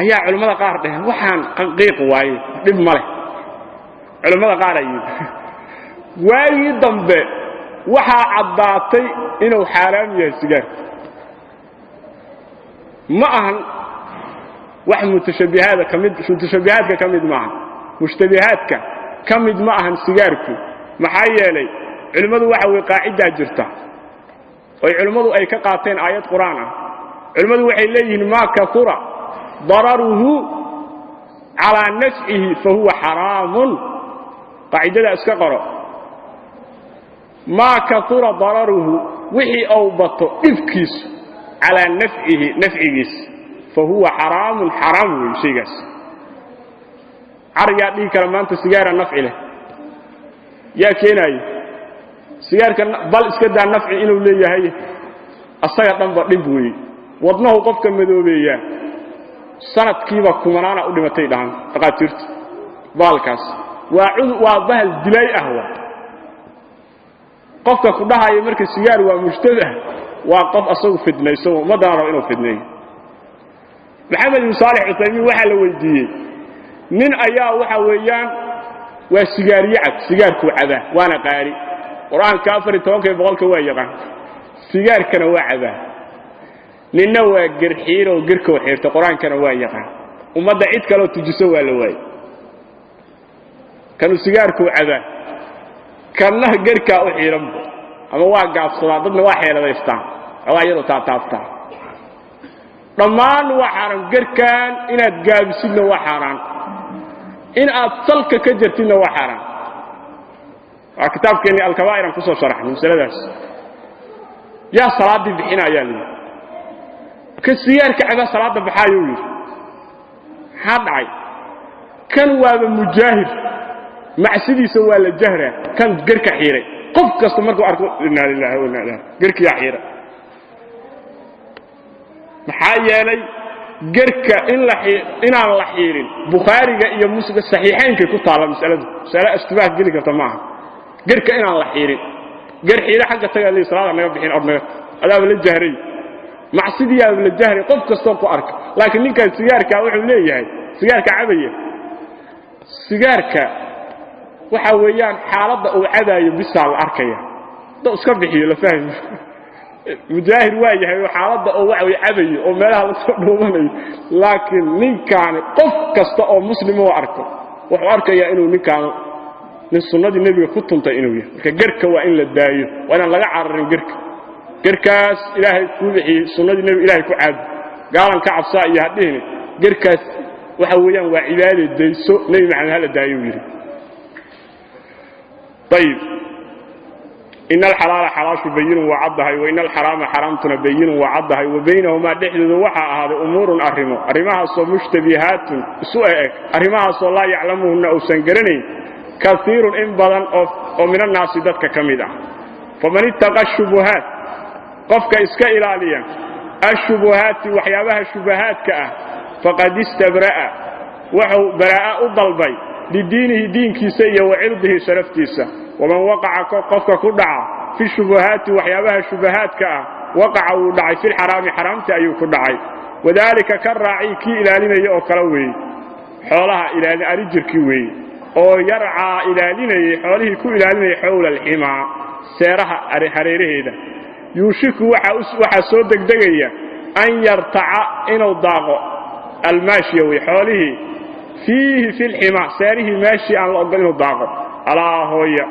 ayaa culimmada qaar dhaheen waxaan qiiq waaye, dhib ma leh. Culimmada qaar ay yidhi. Waagii dambe waxaa caddaatay inuu xaaraam yahay sigaarka. Ma ahan wax mutashabihaada ka mid, mutashabihaadka ka mid maahan, mushtabihaadka ka mid ma ahan sigaarku. Maxaa yeelay, culimmadu waxa weye qaacidaa jirta oy culimmadu ay ka qaateen aayad qur'aan ah. Culimmadu waxay leeyihiin: maa kaura dararuhu calaa nafcihi fa huwa xaraamun. Qaacidadaa iska qoro: maa kaura dararuhu, wixii ou bato dhibkiisu, calaa nafcihi, nafcigiis, fa huwa xaraamun, xaraam weeye shaygaas. Car yaa dhihi kara maanta sigaara nafci leh? Yaa keenaayo sigaarka? Bal iska daa nafci inuu leeyahay, asaga dhanba dhib weeye. Wadnahu qofka madoobeeyaa, sanadkiiba kumanaana u dhimatay dhahan dhaqaatiirtu. Bahalkaas waa waa bahal dilaay ah. Waa qofka ku dhahaya marka sigaar waa mushtabah, waa qof asagu fidnayso, ummaddana raba inuu fidneeyo. Maxamed Ibnu Saalix Cuthaymiin waxaa la weydiiyey, nin ayaa waxa weeyaan waa sigaariye cab, sigaarkuu cabaa, waana qaari qur'aanka 14-ka iyo 100-ka waa yaqaan, sigaarkana waa cabaa. Ninna waa gerxiiroo gerkoo xiirta, qur-aankana waa yaqaan, ummadda cid kaloo tujiso waa la waayey. Kanu sigaarkuu cabaa, kanna gerkaa u xiiranba, ama waa gaabsadaa, dadna waa xeeladaystaan, waa iyadoo taataabtaa. Dhammaan waa xaaraan. Gerkaan inaad gaabisidna waa xaaraan, in aad salka ka jartidna waa xaaraan. Waa kitaabkeennii Alkabaa'ir aan kusoo sharaxnay masaladaas. Yaa salaaddii bixina ayaa la yidhi. Ka sigaarka cabaa salaadda baxaayuu yidhi. Maxaa dhacay? Kan waaba mujaahir, macsidiisa waa la jahraa. Kan gerka xiiray, qof kasta markuu arko inaa lilahi wa inaa ilahi, gerkiyaa xiiray. Maxaa yeelay, gerka in la inaan la xiirin Bukhaariga iyo Muslim saxiixaynkay ku taalla. Masaladu masale ishtibaah geli karta maaha. Gerka inaan la xiirin, ger xiire xagga tagaa lii, salaada naga bixin, or naga adaaba la jahray, macsidiyaaba la jahray, qof kastoo ku arka. Laakiin ninkan sigaarka wuxuu leeyahay, sigaarka cabaya, sigaarka Waxa weeyaan xaaladda uu cabaayo bisaa la arkaya, hadduu iska bixiyo la fahmi mujaahir waa yahay oo xaaladda oo waxa way cabayo oo meelaha la soo dhuumanayo. Laakiin ninkaani qof kasta oo muslim oo arko wuxuu arkayaa inuu ninkaanu nin sunnadii nebiga ku tuntay inuu yahay. Marka garka waa in la daayo, waa inaan laga cararin garka. Garkaas ilaahay kuu bixiyey sunnadii nebiga ilaahay ku caabud, gaalan ka cabsaa iyo hadhihini garkaas waxa weeyaan waa cibaade, dayso nebi Maxamed hala daayo uu yidhi. Ayib, in alxalaala xalaashu bayinun waa caddahay, wa in alxaraama xaraamtuna bayinun waa caddahay. Wa baynahumaa dhexdooda waxaa ahaaday umuurun arrimo, arrimahaasoo mushtabihaatun isu eg, arrimahaasoo laa yaclamuhunna uusan garanayn kaiirun in badan oo min annaasi dadka ka mid ah. Faman ittaqa shubuhaat, qofka iska ilaaliya ashubuhaati waxyaabaha shubahaadka ah, faqad istabra'a wuxuu baraa'a u dalbay lidiinihi diinkiisa iyo wa cirdihi sharaftiisa. Waman waqaca qofka ku dhaca fi shubuhaati waxyaabaha shubahaadka ah, waqaca wuu dhacay filxaraami xaraamti ayuu ku dhacay. Wadaalika ka raaci kii ilaalinaya oo kale weeye, xoolaha ilaalin arijirkii weeye oo yarcaa ilaalinayay xoolihii ku ilaalinayay xowla alximaa seeraha hareeraheeda. Yuushiku waxaa soo degdegaya an yartaca inuu daaqo almaashiya wey xoolihii fiihi filximaa seerihii meeshii aan la ogol inuu daaqo. Alaa hooya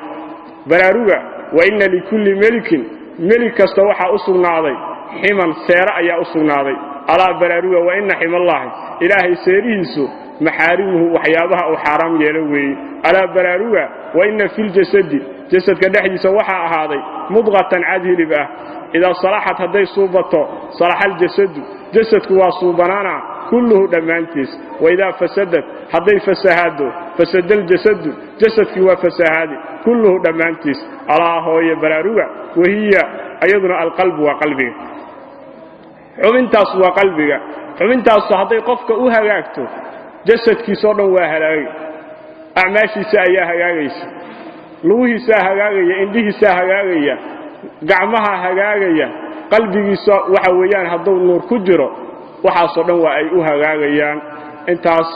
baraaruga, wa inna likulli melikin melig kasta waxaa u sugnaaday ximan seere ayaa u sugnaaday. Alaa baraaruga, wa inna ximallaahi ilaahay seerihiisu maxaarimuhu waxyaabaha uu xaaraam yeelo weeye. Alaa baraaruga, wa inna filjasadi jasadka dhexdiisa waxaa ahaaday mudqatan cad hilib ah, idaa salaxat hadday suubato salaxa aljasadu jasadku waa suubanaana kulluhu dhammaantiis, waidaa fasadad hadday fasahaado fasada aljasadu jasadkii waa fasahaadi kulluhu dhammaantiis. Alaa hooye baraaruga, wahiya ayaduna alqalbu waa qalbiga, xubintaas waa qalbiga. Xubintaasu hadday qofka u hagaagto jasadkiisoo dhan waa halaagay, acmaashiisa ayaa hagaagaysa, lugihiisaa hagaagaya, indhihiisaa hagaagaya, gacmaha hagaagaya, qalbigiisa waxa weeyaan hadduu nuur ku jiro waxaasoo dhan waa ay u hagaagayaan. Intaas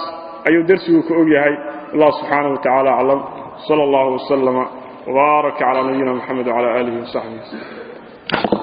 ayuu darsigu ku og yahay. Allah subxaanahu wa tacaala aclam, sala allahu wasalama wabaaraka calaa nabiyina Moxamed wacala aalihi wasaxbihi waslm.